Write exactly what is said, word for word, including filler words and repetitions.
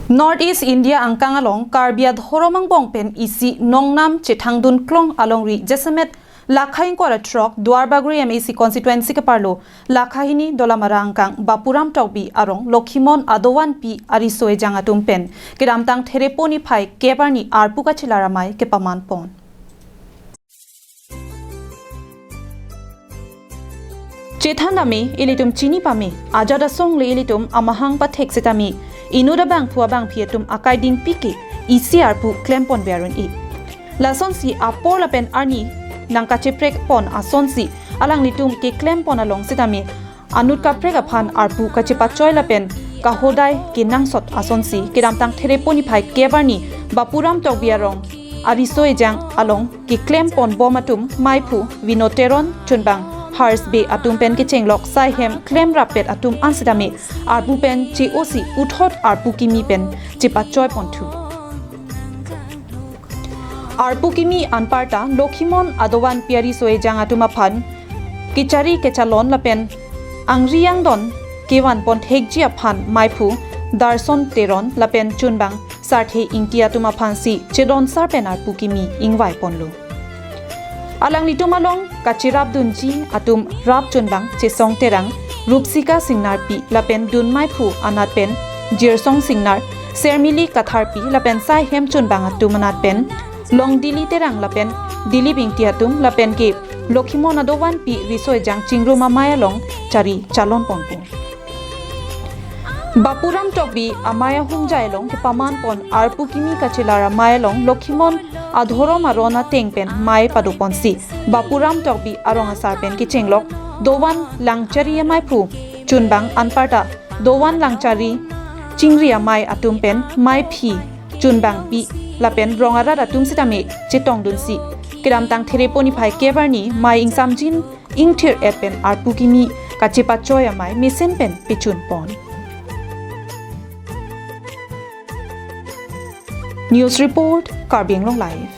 North East India angkang along Karbi adhorom angbong pen isi nongnam chethangdun klong alongri jasemet lakha ingkoi ra throk Duarbagori M A C constituency keparlo lakha hini Dolamara angkang Bapuram Tokbi arong Lokhimon adovanpi ariso ejang atum pen kedamtang Therepo niphai kep arni arpu kachelar amei kepaman pon. Chethan tame ilitum chini pame, ajat asongle ilitum amahang pathek setame, inut abangphu abangphi atum akai dingpi ke isi arpu klem pon berun i. Lasonsi apor lapen arni nangkacheprek pon asonsi alanglitum keklem pon along setame, anut kaprek aphan arpu kachepachoi lapen kahodai kenangsot asonsi kedamtang Therepo niphai kep arni Bapuram Tokbi arong ariso ejang along keklem pon bom atum meiphu Vinod Teron chunbang Harsh Bey atum pen kechenglok saihem klemrappet atum an setame arpu pen che-osi puthot arpu kimi pen chepachoi ponthu. Arpu kimi anparta Lokhimon adovanpi ariso ejang atum aphan kechari kechalon lapen angri angdon kevan pon thekji aphan meiphu Darson Teron lapen chunbang Sarthe Ingti atum aphansi chedon sar pen arpu kimi ingvai ponlo. Alanglitum along kacherapdunji atum rap chunbang Chesong Terang, Rupsika Singnarpi lapen dun meiphu anat pen Jirsong Singnar, Sermili Katharpi lapen saihem chunbang atum anat pen Longdili Terang lapen Dilip Ingti atum lapen ke Lokhimon adovanpi riso ejang chingrum amei along chari chalon ponpo. Bapuram Tokbi amei ahumjai along kepaman pon arpu kimi kachelar amei along Lokhimon adhorom aron ateng pen mei pado ponsi Bapuram Tokbi arong asar pen kechenglok dovan langchari ameiphu chunbang anparta dovan langchari chingri amei atum pen meiphi chunbangpi lapen rong arat atum setame chetongdunsi kedamtang Therepo niphai kep arni mei ingsamjin ingthir-et pen arpu kimi kachepachoi amei mesen pen pechun pon. News report, Karbi Anglong Live.